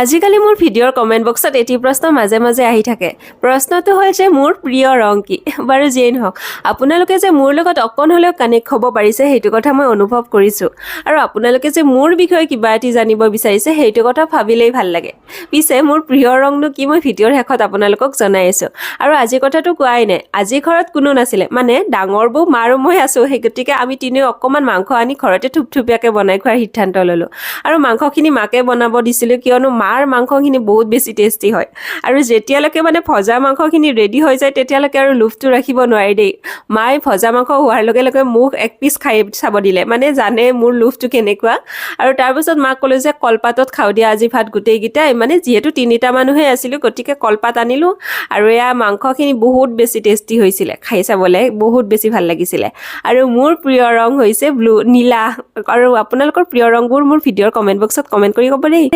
আজিকালি মোৰ ভিডিঅ'ৰ কমেণ্ট বক্সত এটি প্ৰশ্ন মাজে মাজে আহি থাকে। প্ৰশ্নটো হ'ল যে মোৰ প্ৰিয় ৰং কি? বাৰু, যিয়েই নহওক, আপোনালোকে যে মোৰ লগত অকণ হ'লেও কানেক্ট হ'ব পাৰিছে, সেইটো কথা মই অনুভৱ কৰিছোঁ আৰু আপোনালোকে যে মোৰ বিষয়ে কিবা এটি জানিব বিচাৰিছে, সেইটো কথা ভাবিলেই ভাল লাগে। পিছে মোৰ প্ৰিয় ৰংনো কি, মই ভিডিঅ'ৰ শেষত আপোনালোকক জনাই আছোঁ। আৰু আজিৰ কথাটো কোৱাই নাই। আজি ঘৰত কোনো নাছিলে, মানে ডাঙৰ বৌ, মা আৰু মই আছোঁ। সেই গতিকে আমি তিনিও অকণমান মাংস আনি ঘৰতে থুপথুপীয়াকৈ বনাই খোৱাৰ সিদ্ধান্ত ল'লোঁ আৰু মাংসখিনি মাকে বনাব দিছিলোঁ, কিয়নো মাৰ মাংসখিনি বহুত বেছি টেষ্টি হয়। আৰু যেতিয়ালৈকে মানে ভজা মাংসখিনি ৰেডি হৈ যায়, তেতিয়ালৈকে আৰু লোভটো ৰাখিব নোৱাৰি দেই। মায়ে ভজা মাংস হোৱাৰ লগে লগে মোক এক পিচ খাই চাব দিলে, মানে জানে মোৰ লোভটো কেনেকুৱা। আৰু তাৰপিছত মাক ক'লোঁ যে কলপাতত খাওঁ দিয়া আজি ভাত গোটেইকেইটাই। মানে যিহেতু তিনিটা মানুহে আছিলোঁ, গতিকে কলপাত আনিলোঁ আৰু এয়া মাংসখিনি বহুত বেছি টেষ্টি হৈছিলে, খাই চাবলৈ বহুত বেছি ভাল লাগিছিলে। আৰু মোৰ প্ৰিয় ৰং হৈছে ব্লু, নীলা। আৰু আপোনালোকৰ প্ৰিয় ৰংবোৰ মোৰ ভিডিঅ'ৰ কমেণ্ট বক্সত কমেণ্ট কৰি ক'ব দেই।